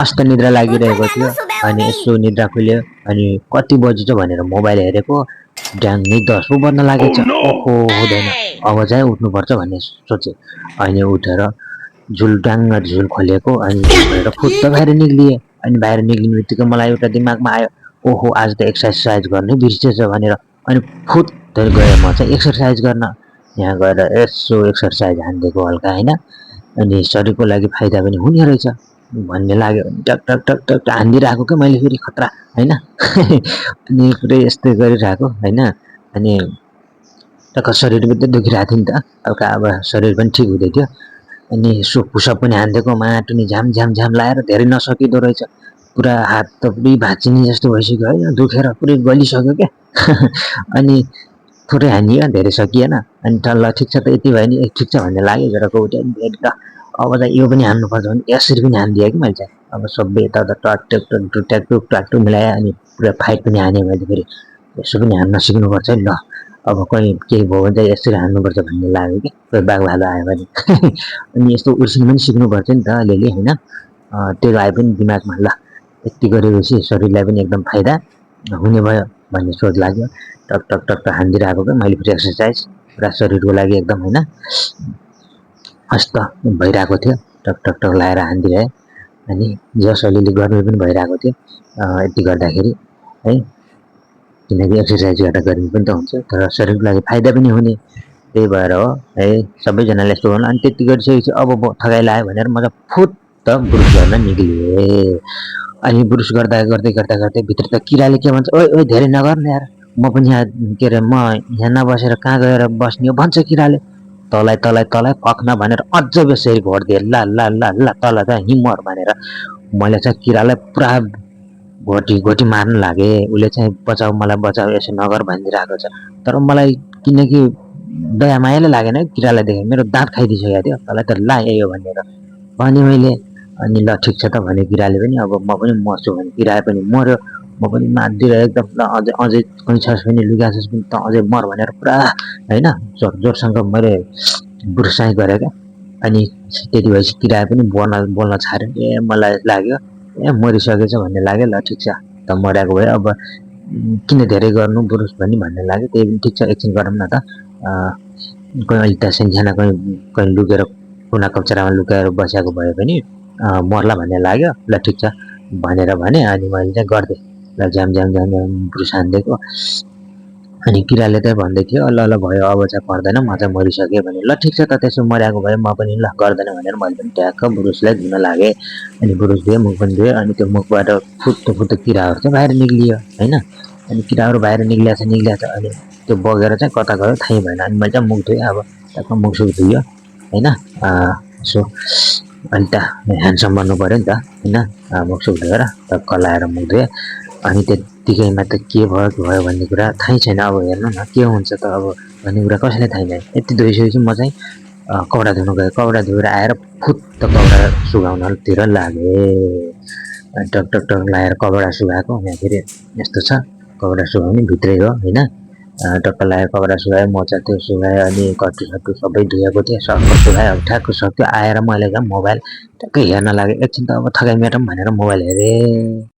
मस्त निद्रा लागिरहेको थियो। अनि यसो निद्रा खुल्यो अनि कति बजी छ भनेर मोबाइल हेरेको, ड्याङ्गै 10 पो बज्न लागेछ। ओहो हुँदैन, अब चाहिँ उठ्नुपर्छ भन्ने सोचेँ। अनि उठेर झुल झुल खोलेको अनि भनेर फुत्त बाहिर निक्लिएँ। अनि बाहिर निक्लिने बित्तिकै मलाई एउटा दिमागमा आयो, ओहो आज त एक्सर्साइज गर्नै बिर्सेछ भनेर। अनि फुत्त गएँ म चाहिँ एक्सर्साइज गर्न। यहाँ गएर यसो एक्सर्साइज हानिदिएको हल्का होइन, अनि शरीरको लागि फाइदा पनि हुने रहेछ भन्ने लाग्यो। टक टक टक टक हानिदिइरहेको क्या मैले फेरि खतरा होइन। अनि पुरै यस्तै गरिरहेको होइन। अनि टक्क शरीर पनि त दुखिरहेको थियो नि त, हल्का अब शरीर पनि ठिक हुँदै थियो। अनि यसो पुसअप पनि हानिदिएको, माटुनी झ्याम झ्याम झ्याम लाएर धेरै नसकिँदो रहेछ। पुरा हात त पुरै भाँचिने जस्तो भइसक्यो होइन, दुखेर पुरै गलिसक्यो क्या। अनि थोरै हानियो, धेरै सकिएन। अनि ल ठिक छ त यति भयो नि, ठिक छ भन्ने लाग्यो। झरको उठ्यो अनि अब त यो पनि हान्नुपर्छ भने यसरी पनि हानिदिएँ कि मैले चाहिँ। अब सबै यताउता ट्याकटुक मिलाएँ अनि पुरा फाइट पनि हानेँ मैले फेरि। यसो पनि हान्न सिक्नुपर्छ नि ल, अब कहीँ केही भयो भने चाहिँ यसरी हान्नुपर्छ भन्ने लाग्यो कि कोही बाघभालु आयो भने। अनि यस्तो उर्सिन पनि सिक्नुपर्छ नि त अलिअलि होइन। त्यो आयो पनि दिमागमा, ल यति गरेपछि शरीरलाई पनि एकदम फाइदा हुने भयो भन्ने सोच लाग्यो। टक टक टक टक हानिदिइरहेको क्या मैले फेरि एक्सर्साइज, पुरा शरीरको लागि एकदम होइन मस्त भइरहेको थियो। टक टक टक लाएर हानिदिरहेँ। अनि जस अलिअलि गर्मी पनि भइरहेको थियो यति गर्दाखेरि है, किनकि एक्सर्साइज गर्दा गर्मी पनि त हुन्छ तर शरीरको लागि फाइदा पनि हुने, त्यही भएर हो है। सबैजनाले यस्तो गर्नु। अनि त्यति गरिसकेपछि अब थकाइ लाग्यो भनेर म त फुत्त ब्रुस गर्न निक्लिएँ। अनि ब्रुस गर्दा गर्दै गर्दा गर्दै भित्र त किराले के भन्छ, ओइ ओइ धेरै नगर्नु यार, म पनि यहाँ के अरे म यहाँ नबसेर कहाँ गएर बस्ने हो भन्छ किराले। तँलाई तँलाई तँलाई फक्न भनेर अझ बेसरी घोडिदिएँ। ल ल ल ल तल त हिमर भनेर मैले चाहिँ किरालाई पुरा घोटी मार्न लागेँ। उसले चाहिँ बचाऊ मलाई बचाऊ यसो नगर भनिदिइरहेको छ। तर मलाई किनकि दया मायाले लागेन किरालाई देखेँ, मेरो दाँत खाइदिइसकेको थियो। तँलाई त लायो भनेर भने मैले। अनि ल ठिक छ त भने किराले पनि, अब म पनि मर्छु भने किरा पनि मर्यो। म पनि मारिदिरहेँ एकदम, ल अझै अझै कहीँ छस् भने लुगा छस् भने त अझै मर भनेर पुरा होइन जोर जोरसँग मैले ब्रुसाइ गरेँ क्या। अनि त्यति भएपछि किरा पनि बोल्न छाड्यो। ए मलाई लाग्यो ए मरिसकेछ भन्ने लाग्यो। ल ठिक छ त मरेको भयो, अब किन धेरै गर्नु ब्रुस पनि भन्ने लाग्यो। त्यही पनि ठिक छ एकछिन गरौँ न त, कहीँ अलिक त सानसानो कहीँ लुकेर कुना कप्चरामा लुकाएर बसेको भए पनि मर्ला भन्ने लाग्यो। ल ठिक छ भनेर भने अनि मैले चाहिँ गरिदिएँ। ल झ्याम झ्याम झ्याम झ्याम ब्रुस हानिदिएको। अनि किराले चाहिँ भन्दै थियो, ल ल भयो अब चाहिँ पर्दैन म चाहिँ मरिसकेँ भने। ल ठिक छ त त्यसो मरेको भए म पनि ल गर्दैन भनेर मैले पनि ट्याक्क ब्रुसलाई धुन लागेँ। अनि ब्रुस धुएँ, मुख पनि धुएँ। अनि त्यो मुखबाट फुत्तो फुत्तो किराहरू चाहिँ बाहिर निक्लियो होइन। अनि किराहरू बाहिर निक्लिएको छ अनि त्यो बगेर चाहिँ कता गयो थाहै भएन। अनि मैले चाहिँ मुख धुएँ, अब ट्याक्क मुख सुख धुयो होइन। यसो अनि त ह्यान्डसम बन्नु पऱ्यो नि त होइन। मुख सुख धोएर टक्क लाएर मुख धुएँ। अनि त्यत्तिकैमा त के भयो भन्ने कुरा थाहै छैन। अब हेर्नु न के हुन्छ त अब भन्ने कुरा कसैलाई थाहै छैन। यति धोइसकेपछि म चाहिँ कपडा धुन गएँ। कपडा धोएर आएर फुत्त कपडा सुकाउनतिर लागेँ। टक टक टक लाएर कपडा सुकाएको। यहाँ फेरि यस्तो छ कपडा सुकाउने भित्रै हो होइन। टक्क लाएर कपडा सुकाएँ, मोजा त्यो सुकाएँ। अनि कट्टु सट्टु सबै धुएको थिएँ, सब सुकाएँ। अब ठ्याक्क सक्यो आएर मैले चाहिँ मोबाइल ट्याक्कै हेर्न लागेँ। एकछिन त अब थकाइ मेटौँ भनेर मोबाइल हेरेँ।